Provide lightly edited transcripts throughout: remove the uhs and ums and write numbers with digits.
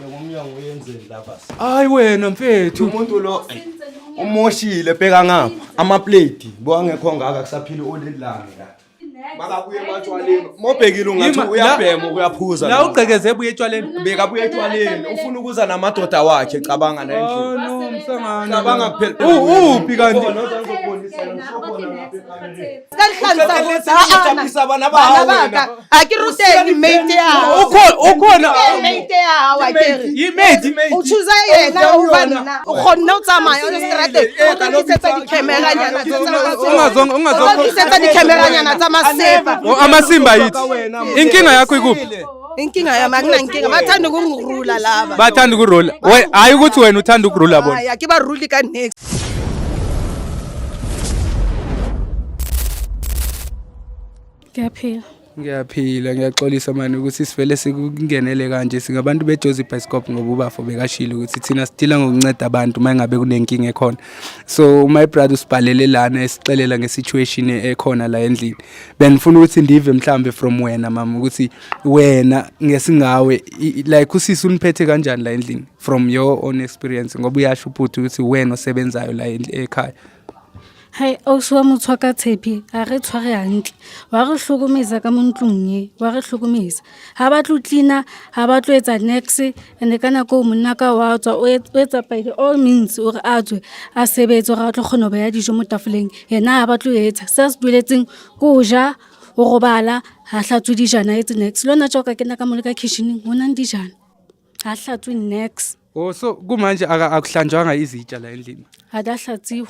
Bengumnyango uyenzeni lapha? Hayi wena mfethu. Umuntu lo umoshile bheka ngapha amaplate bowangekho ngaka kusaphila olilanga la. Makabuye ematshwaleni. Mobhekile ungathi Ima- uyabhema uyaphuza. La ugqekeze ebuye etshwaleni. Bekabuya etshwaleni ufuna ukuza namadoda wakhe cabanga la Oh endlini. no msangano. Cabanga kuphela. Uphi kanti? Khona uzangizobonisa ngisokhona ngapha ekamereni. Ka ntlhantsha Ujabulisa bana ba hao bana ba wena. ka a ke ruteng mate ya hao. Ukhona Ke mate ya hao a ke re. Yimate. O choose yena over nna. O kgonne ho tsamaya o le seterateng. O rekisetsa di-camera-nyana tse tsa Ungazonga O rekisetsa di-camera-nyana tsa masepa. Oh, amasimba yithi. Inkinga yakho ikuphi? Inkinga yami akunankinga. Bathanda ukungirula laba. Bathanda ukurula. We hayi ukuthi wena uthanda ukurula bona. Hayi, a ke ba rule ka niks. Ngiyaphila. Ngiyaphila ngiyaxolisa mani ukuthi sivele sikungenele kanje singabantu beJozi Bioscope ngoba ubafo bekashilo ukuthi thina sidila ngokunceda abantu uma ngabe kunenkinga ekhona. So my brother usibhalele lana esixelela ngesituation ekhona la endlini. Benifuna ukuthi ndive mhlambe from wena mama ukuthi wena ngesingawe like usisi uniphethe kanjani la endlini from your own experience ngoba uyasho ubhuti ukuthi wena osebenzayo la ekhaya. Hai, ausi wa motho wa ka Tshepi a re tshware hantle. Wa re hlokomeza ka mo ntlong e, wa re hlokomeza. Ha ba tlo cleaner, ha ba tlo etsa niks and ka nako eo monna ka wa tswa o etsa by the all means hore a tswe a sebetse hore a tlo kgona ho beha dijo mo tafoleng. Yena ha ba tlo etsa. Se a se dueletseng ke ho ja, ho robala, ha hlatswe dijana, ha etse niks. Le hona tje ha o ka kena ka mole ka kitchen-eng ho na le dijana. Ha hlatswe niks. Oh so kumanje akuhlanjwanga izitsha la endlini. Ha di a hlatsiwa.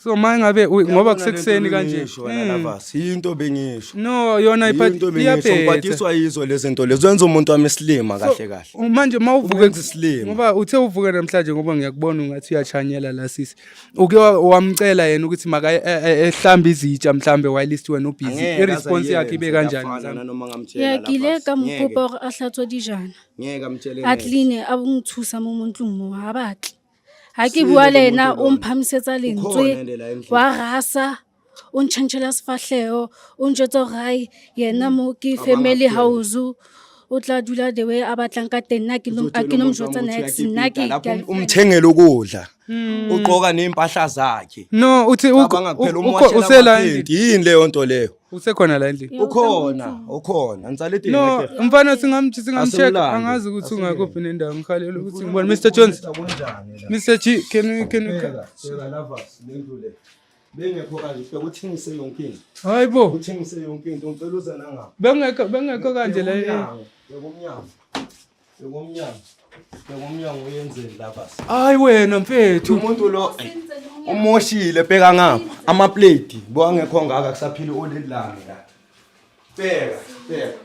So ma ngabe ngoba kusekuseni kanje. Bengisho wena Lavas, yinto bengisho. No yona iphathi Yinto bengisho iyabhetha. ngikwatiswa yizo lezi zinto lezi wenza umuntu wami isilima kahle kahle. Manje mawuvuke Umenza isilima. ngoba uthe uvuke namhlanje ngoba ngiyakubona ungathi uyachanyela la sisi. Uke wamcela yena ukuthi maka ehlambe izitsha mhlambe while ist wena ubusy. Angeke I response aze yakhe ibe ayenze, kanjani? kuyafana mhlawumbe? nanoma ngamtshela Ya ke ile Lavas. ka mo Ngeke, kopa hore a hlatswe dijana. Ngeke amtshele A next. clean a bo nthusa mo mo ntlong mo ha batle. Ha ke Sile bua lo le yena muntu o lona. mphamisetsa lentswe Ukhona ende la endlini. wa rasa o ntjhentjhela sefahleho o njwetsa hore hai yena mo ke Cabanga family kuphela. house o tla dula the way a batlang ka teng nna a ke no mo jwetsa niks nna ke Lapho ke a lefela. umthengele ukudla. Ugqoka nempahla zakhe. No uthi Cabanga kuphela umwashela usela amaphenti. Yini leyo nto leyo? Usekhona la endlini. Ya, o tla mo Ukhona, ntlong. ukhona. Ngisalidini No, ngekhe. mfana singamcheck Asimlande. angazi ukuthi ungakuphi nendawo ngihalela ukuthi ngibone Mr Jones. Kunjani la? Mr G, can you can you Bheka, bheka Lavas lendlu le. Bengekho kanje bheka uthengise yonke into. Hayibo, Uthengise yonke into ngicela uze nangapha. bengekho kanje la. Bheka umnyango. Bheka umnyango. Bheka umnyango uyenzeni Lavas. Hayi wena mfethu. Umuntu lo umoshile bheka ngapha amaplate bowangekho ngaka kusaphila olilanga la. Bheka, bheka.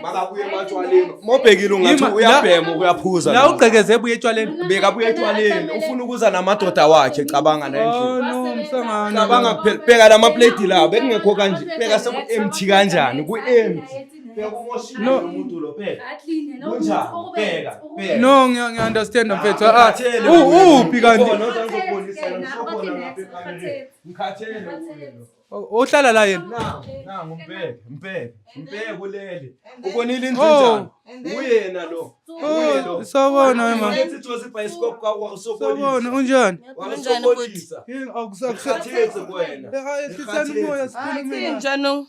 Makabuye ematshwaleni. Mobhekile ungathi Ima- uyabhema uyaphuza. La lo. ugqekeze ebuye etshwaleni. Bekabuya etshwaleni ufuna ukuza namadoda wakhe cabanga la endlini. Oh no msangano. Cabanga kuphela bheka lama plate la bekungekho kanje bheka seku empty kanjani ku empty. Bheka umoshile No. lo muntu lo bheka. Kunjani? Bheka, bheka. No ngiya understand mfethu. Ah, Ngikhathele uphi kanti? Ukhona ozangizobonisa ngisokhona ngapha ekamereni. Ngikhathele kuye lo. Uhlala la yena. Nangu, nangu mbheke, mbheke, mbheke ulele. Ubonile indlu Oh. njani? Uyena lo. Uye lo. Oh, sawubona wema. Ulethe iJozi Bioscope ka wakusokolisa. Sawubona unjani? Wakusokolisa. Yini akusakusa. Ngikhathetse kuwena. Ehlisani umoya sikhulume. Njani?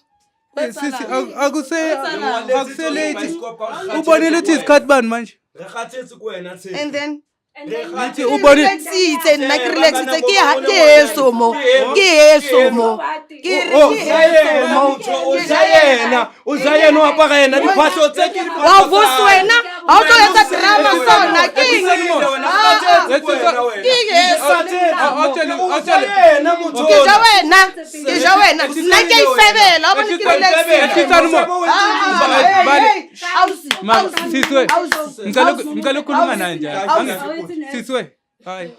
Sisi akuse akuse late. Ubonile ukuthi isikhathi bani manje? Ngikhathetse kuwena Tshepo. And then Ngithi ubonile relaxitse nna ke relaxitse ke ha ke heso mo ke heso mo ke re Oh, ke heso mo Uja yena, uja yena o apara yena diphahlo tse ke diphahlo wa tsa vos hae. wena ha o tlo etsa drama sona ke eng ke heso ke ja wena ke ja wena nna ke a ifebela wa bone ke relaxitse Ehlisani umoya. Ah, Bale. hey, ausi, Ma ausi, siswe. ausi, Ngicela ausi. ngicela ukukhuluma naye nje. Siswe. Hayi.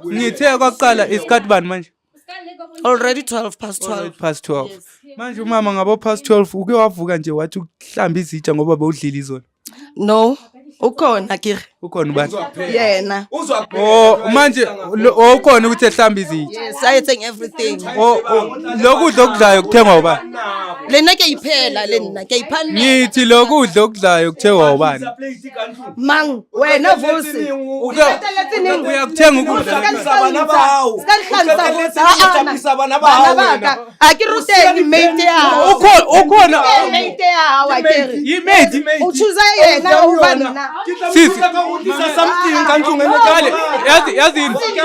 Ngithe kwaqala isikhathi bani manje? Already 12 past 12. Already past 12. Manje umama ngabo past 12 uke wavuka nje wathi ukuhlamba izitsha ngoba bewudlile izolo. No, ukhona kere. Ukhona ubani? Yena. Oh, manje oh, ukhona ukuthi ehlamba izitsha. Yes, ayethenga everything. Oh, oh, lokudla okudlayo kuthengwa ubani? Le nna ke iphela, le nna ke ipha nna. Ngithi lokudla okudlayo kuthengwa ubani? Mang wena, Vusi? Uyakuthenga ukudla? A ke ruteng mate ya hao. Ukhona, ukhona. Mate ya hao, a ke re. Yi-maid. O choose yena over nna. Sisi. Something ka ntlong ene. Kale, yazi, yazi yini? Cindy,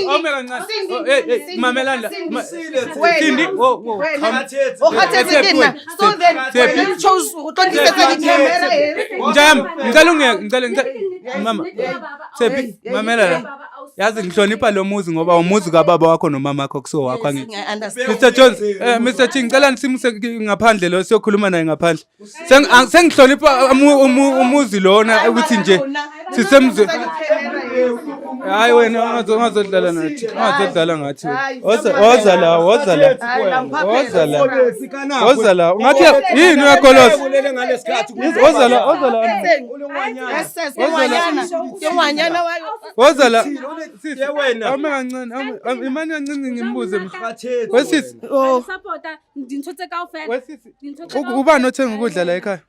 Ome kancane. Cindy, Oh, hey, hey, Cindy, mamelani la. Cindy, Cindy, oh, oh, Wena. come. O kgathetse ke nna. So then Tshepi. wena you chose go tlo ntlisetsa di-camera e. Njayami, ngicela ungeke, ngicela, ngicela, mama. Tshepi, mamela la. Yazi ngihlonipha lo muzi ngoba umuzi kababa wakho nomama wakho, kusiwo wakho, angithi? I understand. Mr Jones, Mr Ching, ngicela nisimuse ngaphandle lo, siyokhuluma naye ngaphandle. Sengihlonipha umuzi lona ukuthi nje sisemzweni. Hayi wena, ungazodlala nathi. Ungazodlala ngathi. Woza, woza la, woza la. Woza la. Woza la. Ungathi yini, uyakolosa? Woza la, woza la. Yes, ke ngwanyana. Ke ngwanyana wa Woza la. Ye wena. Ame kancane, imani kancane ngimbuze. Wesisi, Oh. Support-a dintho tse kaofela. wesisi. Dintho tse Ubani othenga ukudla la ekhaya?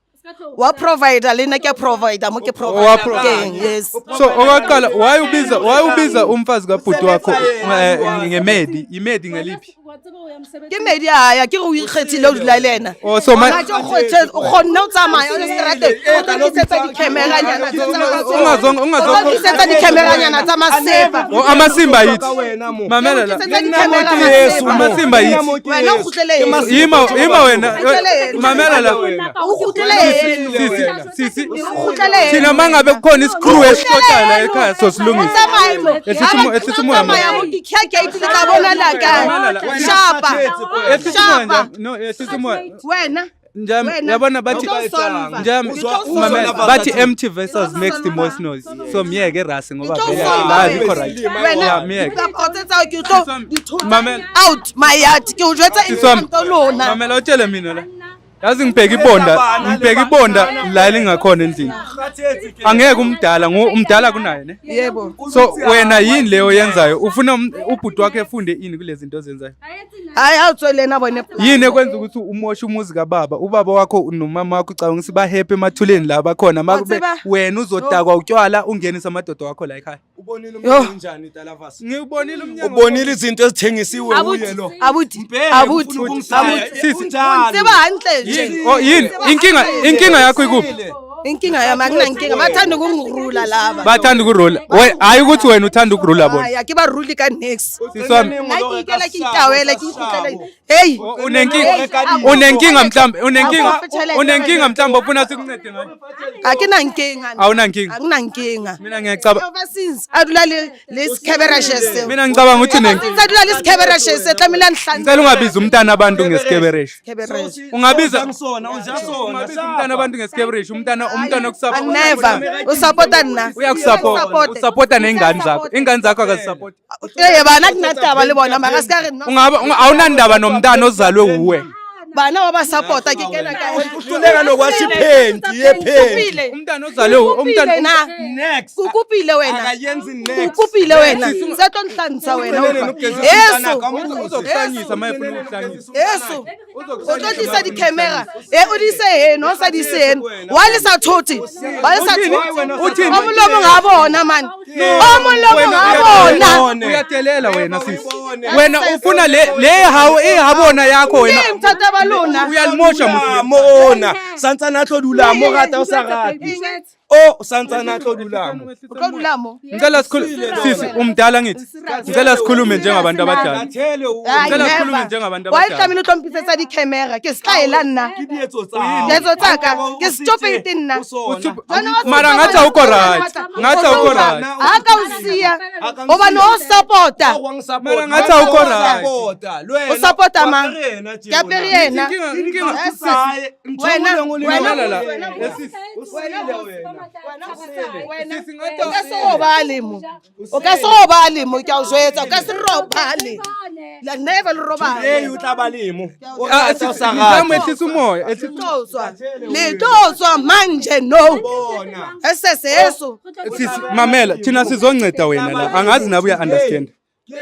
Wa provide, le nna ke provide mo, ke Wa provide. provide. Yes. So okwaqala, why ubiza umfazi kabhuti wakho nge-maid? I-maid ngeliphi? Ke maid ya ke re o ikgethile o dula le ena. Oh, so ma Ga o kgonne o tsamaya o le seterateng, o tlo tlisetsa di-camera-nyana tse Ungazo o tlo tlisetsa di-camera-nyana tsa masepa. Oh, amasimba yithi. Mamela la. Tlisetsa di-camera Yesu, masepa. amasimba yithi. Wena o kgutlele eno. Yima, yima wena. Kgutlele eno. Mamela la. O kgutlele eno. Sisi, sisi. O kgutlele eno. Thina mangabe kukhona i-screw esishotayo la ekhaya, sosilungisa. Tsamaye mo. Ehlisa umoya, ma. Tsamaya mo, ke khe gate, le tla bona la kae. Mamela la. Shapa. Ehlisa umoya Shapa. nje. No, ehlisa umoya. Wena. Njami, Wena. yabona bathi Ke tlo solva. Njami, Ke tlo solva. mamela, bathi empty vessels makes the most noise. So miyeke rasi ngoba Ke tlo vele solva la wena. ayikho right. Wena. Yeah, miyeke. Ka tsa ke tlo dithota Mamela. out my yard. Ke o jwetsa in Sisi wami, front of lona. mamela, utshele mina la. Yazi ngibheka ibonda, ngibheka ibonda la elingakhona endlini. Angeke umdala, umdala kunaye ne. Yebo. So wena yini leyo yenzayo? Ufuna ubhuti wakhe efunde ini kulezi zinto ozenzayo? Hayi, ha o tswe le ena bone. Yini ekwenza ukuthi umoshe umuzi kababa? Ubaba wakho nomama wakho ucabanga ukuthi ba-happy emathuleni la bakhona. Makube Watseba. wena uzodakwa utshwala, ungenise amadoda wakho la ekhaya. Ubonile Yo. umnyango unjani, Talavas? Ngiwubonile umnyango. Ubonile izinto ezithengisiwe Abuti, uye lo. abuti, Mbheke, abuti, ufuna ukungisaya. abuti. Sisi. Unjani? Tseba hantle nje. Yini? Oh, yini? Inkinga yakho ikuphi? Inkinga yami, akunankinga, bathanda ukungirula laba. Bathanda ukurula. We, hayi ukuthi wena uthanda ukurula bona. Hayi, ke ba rule ka niks. Sisi wami, Nna ke ikela, ke itawele, ke ikgutlele. Hey. Unenkinga mhlambe, unenkinga mhlambe ofuna sikuncede ngayo. A ke na nkinga. Awunankinga. Akunankinga. Mina ngiyacaba Ever since a dula le sekhebereshe seo. Mina ngicabanga ukuthi unenkinga. Since a dula le sekhebereshe se, tlamehile a nhlantshe. Ngicela ungabizi umntana abantu ngesikebereshe. Sekhebereshe. Ungabiza Ngisona, unjasona. Ungabiza umntana abantu ngesikebereshe, umntwana okusapota. Never. O support-a nna. Uyakusupport. Usupporta nengane zakho. Ingane zakho akazisupport. Ee, bana ke na taba le bona, mara se ka re nna. Ungaba awunandaba nomntana ozalwe uwe. Bana wa ba support-a, ke kena kae? Uhluleka nokwasha iphenti yephenti. Kopile. Umntana ozalwe umntana Kopile na. Next. Kukopile wena. Akayenzi next. Kukopile wena. Se tlo nhlantsha wena. Ucelele utlwa. nokugezisa Yeso. umntanakho, amubuze. Uzokuhlanyisa mayefuna ukuhlanyisa. Yeso. O tlo tlisa di-camera. E o di se heno, o sa di se heno. Wa le sa thote. Wa le sa Uthini? thote. Uthini? O molomo ga bona man. O molomo Wena ga bona. Uyadelela wena, sisi. Wena ufuna le hawo ehabona yakho wena. Ke bothata ba lona. Uyalimosha muzi. Mo ona santsane a tlo dula mo, rata o sa rate, o santsane a tlo dula mo. O tlo dula mo. Ngicela sikhulume, sisi, umdala ngithi. Ngicela sikhulume njengabantu abadala. Athele u Ai, Ngicela never. sikhulume njengabantu Why abadala. tlamehile o tlo mpitsetsa di-camera? Ke style nna. Ke dietso tsa hao. Dietso tsa ka. Ke stupid nna. Mara ngathi awukho right. Ngathi awukho right. Ha ka o siya. Hobane o support-a. Mara ngathi awukho right. O support-a mang? Ke apere yena. Inkinga Wena. Mamela la. Wena Esisi. Usile wena. Wena Sisi, ngathi o ka se robale mo. O ka se robale mo, ke a o jwetsa. O ka se robale. La never le Today robale. o tla ba lemo. O Ah, rata o sisi, sa ngizama rate. ehlisa umoya. Le tlo tswa. Le tlo tswa manje no. Bona. Eseseso. Sisi, mamela, thina sizonceda wena la. Angazi nawe uya understand.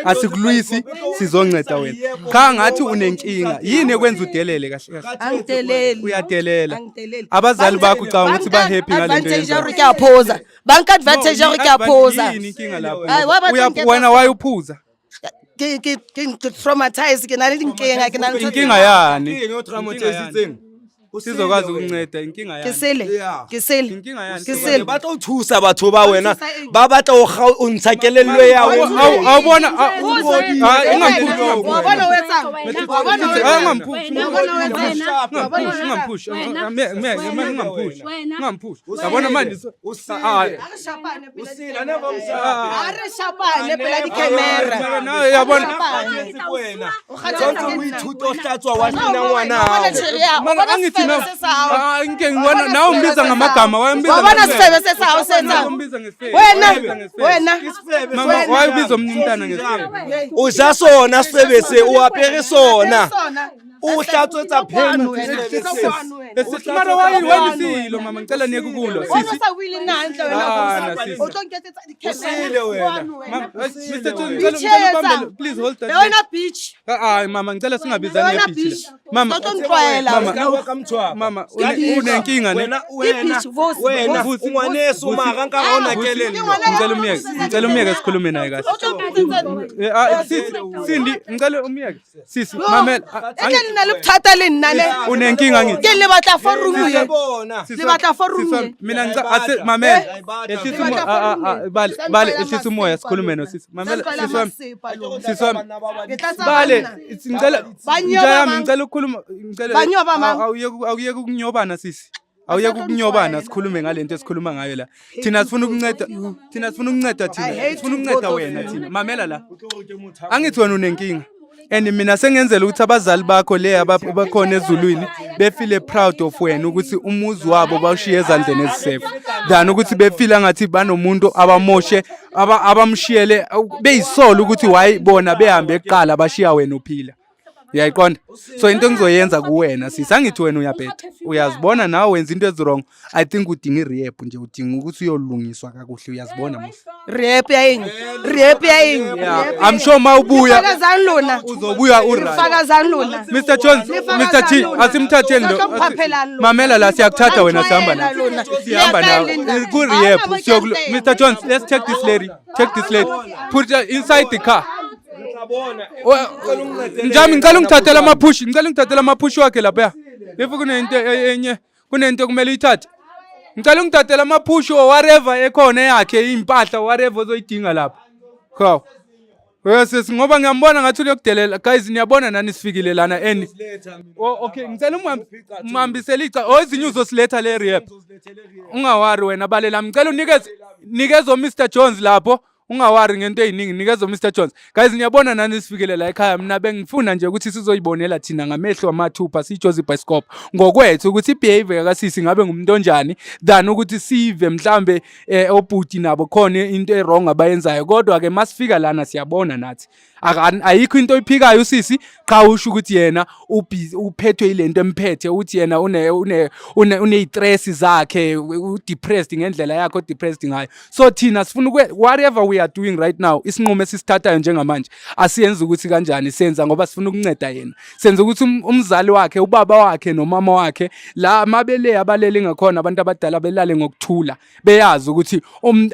Asikulwisi, sizonceda wena. Cha ngathi unenkinga. Yini ekwenza udelele kahle kahle? Angideleli. Uyadelela. Angideleli. Abazali bakho ucabanga ukuthi ba happy ngale nto Advantage ya yenzayo. hore ke a phosa. Ba nka advantage ya hore ke a phosa. Yini inkinga lapho? Hayi, wa batla Uya- nketsa- Wena wayuphuza. Ke traumatized, ke na le dinkinga, ke na le ntho tse- Inkinga yani? Ke eng o traumatizitseng? Sizokwazi ukunceda inkinga Ke yani? sele. Yeah. Ke sele. Inkinga yani? Ke sele. Ba tlo o thusa batho ba wena. Ba thusa eng? Ba batla o ntsha kelello ya Awu- hao. awu- Awubona hayi ungamphushi. Wa bona o etsang? Wa bona o Hayi etsang? ungamphushi. Wa bona o etsang? Ungamphushi, ungamphushi. Ungamphushi. Ungamphushi. Yabona manje Usile. Ah, Ha re shapane pela Usile, di- never mshape. Ha re shapane pela di-camera. Mara nawe yabona Wena. O kgathetse Tshwanetse ke o nna. ithute o hlatswa wa Wa hlina ngwana bona hao. tjhere ya, wa Mara bona angithi sefebe na se sa hao. Ah, ngike Wa ngibona bona nawe sefebe umbiza se sa ngamagama, hao. wayembiza Wa bona ngesifebe. sefebe se sa hao se etsang? Umbiza ngesifebe. Wena, Umbiza ngesifebe. wena. Isifebe Mama, sona. why ubiza omunye umntana ngesifebe? O ja sona sefebe se, o apere sona. Sona. O hlatswetsa pheni Wena. sefebe se. Sisi, mara why wayisilo mama ngicela niyeke ukulwa Wena sisi. o sa buile nna hantle wena. Ah, na sisi. O tlo nketsetsa di-camera. Usile wena. Kwano wena. Mama, Mr. Jones, Bitch ngicela ngicela etsa. ubambele. Please hold that. Le wena bitch. Ah, mama ngicela singabizani Wena ngebhithi. bitch. la. Mama, O tlo ntlwaela. Mama. Ka ka mthwapa. mama unenkinga ne? Wena wena Bitch, Vusi, wena Vusi. ungwanesu mara nka ga ona kelello. Ngicela umyeke, ngicela umyeke sikhulume naye kahle. O tlo mpitsetsa- Ah, sisi, Cindy, ngicela umyeke. Sisi, mamela. Ah, E ke le na le bothata le nna ne. Unenkinga ngithi. Ke le batla for room ye. Bona. Sisi Le batla for room sisi wami, ye. Mina ngicela ase mamela. Ngiyayibata. Ehlisa Le umoya, batla ah, for ah, room ye. bale Sa bale ntlwaela ehlisa umoya masepa sikhulume lona. no sisi. Mamela Sa ntlwaela sisi wami. masepa lona. Sisi wami. Ke tlatsa Bale, banna. ngicela Banyoba njayami mang? ngicela ukukhuluma ngicela Banyoba mang? Awuyeke ukunyobana sisi. Awuyeke ukunyobana sikhulume ngalento esikhuluma ngayo la. Thina sifuna ukunceda, thina sifuna ukunceda thina. hate Sifuna you ukunceda both of wena you. thina. Mamela la. Angithi wena unenkinga. And mina sengenzela ukuthi abazali bakho le abakhona ezulwini befile proud of wena ukuthi umuzi wabo bawushiye ezandleni ezisafe than ukuthi befile ngathi banomuntu abamoshe abamshiyele beyisola ukuthi why bona behambe kuqala bashiya wena uphila. Uyayiqonda? So into engizoyenza kuwena sisi angithi wena uyabheda. Uyazibona nawe wenza into ezi-wrong. I think udinga i-rehab nje udinga ukuthi uyolungiswa kakuhle uyazibona mos. Rehab ya eng? Rehab ya eng? Yeah, I'm sure mawubuya Fakazani lona. uzobuya uright. Fakazani lona. Mr Jones, Mr T, asimthatheni lo. Uzophaphelani lona. Mamela la siyakuthatha wena sihamba nawe. Lona. Sihamba nawe. Ku rehab siyokulu. Mr Jones, let's take this lady. Take this lady. Put her inside the car. Njami ngicela ungithathele amaphushi, ngicela ungithathele amaphushi wakhe lapha. If kunento enye, kunento kumele uyithathe. Ngicela ungithathele amaphushi or whatever ekhona eyakhe impahla whatever ozoyidinga lapha. Hawu. Yes, ngoba ngiyambona ngathi uyokudelela. Guys, niyabona nani sifikile lana and Oh, okay, ngicela umhambisele ica. Oh, ezinye uzosiletha le rehab. Ungawari wena balela. Ngicela unikeze nikeze Mr Jones lapho. Ungawari ngento eziningi, nikeze Mr Jones. Guys, niyabona nani sifikile la ekhaya. Mina bengifuna nje ukuthi sizoyibonela thina ngamehlo amathupha siyiJozi Bioscope. Ngokwethu ukuthi ibehavior kasisi ngabe ngumuntu onjani than ukuthi sive mhlambe obhuti nabo khona into e-wrong abayenzayo. Kodwa ke masifika lana siyabona nathi. Ayikho into oyiphikayo usisi qha usho ukuthi yena ubhizi uphethwe yilento emphethe uthi yena une une une une-stress zakhe u-depressed ngendlela yakhe o-depressed ngayo. So thina sifuna whatever we are doing right now isinqumo esisithathayo njengamanje asiyenzi ukuthi kanjani senza ngoba sifuna ukunceda yena. Senza ukuthi umzali wakhe ubaba wakhe nomama wakhe la mabele abalele ngakhona abantu abadala belale ngokuthula beyazi ukuthi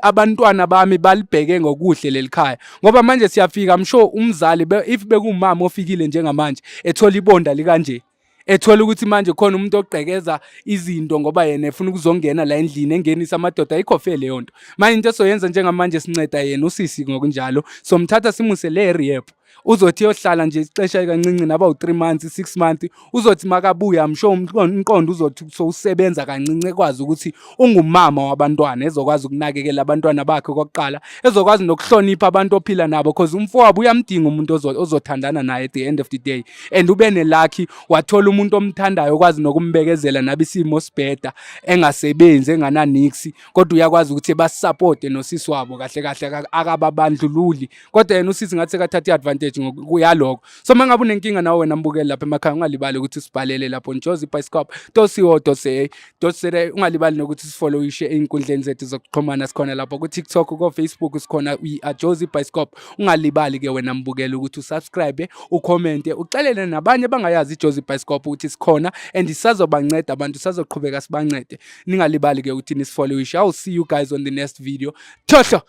abantwana bami balibheke ngokuhle lelikhaya ngoba manje siyafika I'm sure umzali if bekumama ofikile njengamanje ethola ibonda likanje ethola ukuthi manje khona umuntu ogqekeza izinto ngoba yena efuna ukuzongena la endlini engenisa amadoda ayikho fair leyo nto. Manje into esoyenza njengamanje sinceda yena usisi ngokunjalo somthatha simuse le rehab. Uzothi yohlala nje ixesha kancinci naba u-3 months, 6 months, uzothi makabuya, I'm sure umqondo uzothi sowusebenza kancinci, ekwazi ukuthi ungumama wabantwana, ezokwazi ukunakekela abantwana bakhe kokuqala, ezokwazi nokuhlonipha abantu ophila nabo, cause umfowabo uyamdinga umuntu ozothandana naye at the end of the day. And ube ne-lucky, wathola umuntu omthandayo, okwazi nokumbekezela nabe isimo sibheda, engasebenzi, engananiksi, kodwa uyakwazi ukuthi basapote nosisi wabo kahle kahle, akababandlululi. Kodwa yena usisi ngathi sekathatha i-advantage yalokho. So uma ngabe unenkinga nawe wena mbukeli lapha emakhaya, ungalibali ukuthi usibhalele lapho jozibioscope.co.za.za. Ungalibali nokuthi sifollowishe ey'nkundleni zethu zokuxhumana. Sikhona lapho ku-TikTok, ko-Facebook sikhona, we are Jozi Bioscope. Ungalibali-ke wena mbukeli ukuthi usubscribe, ukhomente, uxelele nabanye abangayazi iJozi Bioscope ukuthi sikhona and sisazobanceda abantu, sisazoqhubeka sibancede. Ningalibali-ke ukuthi nisifollowishe. I will see you guys on the next video. Thohlo.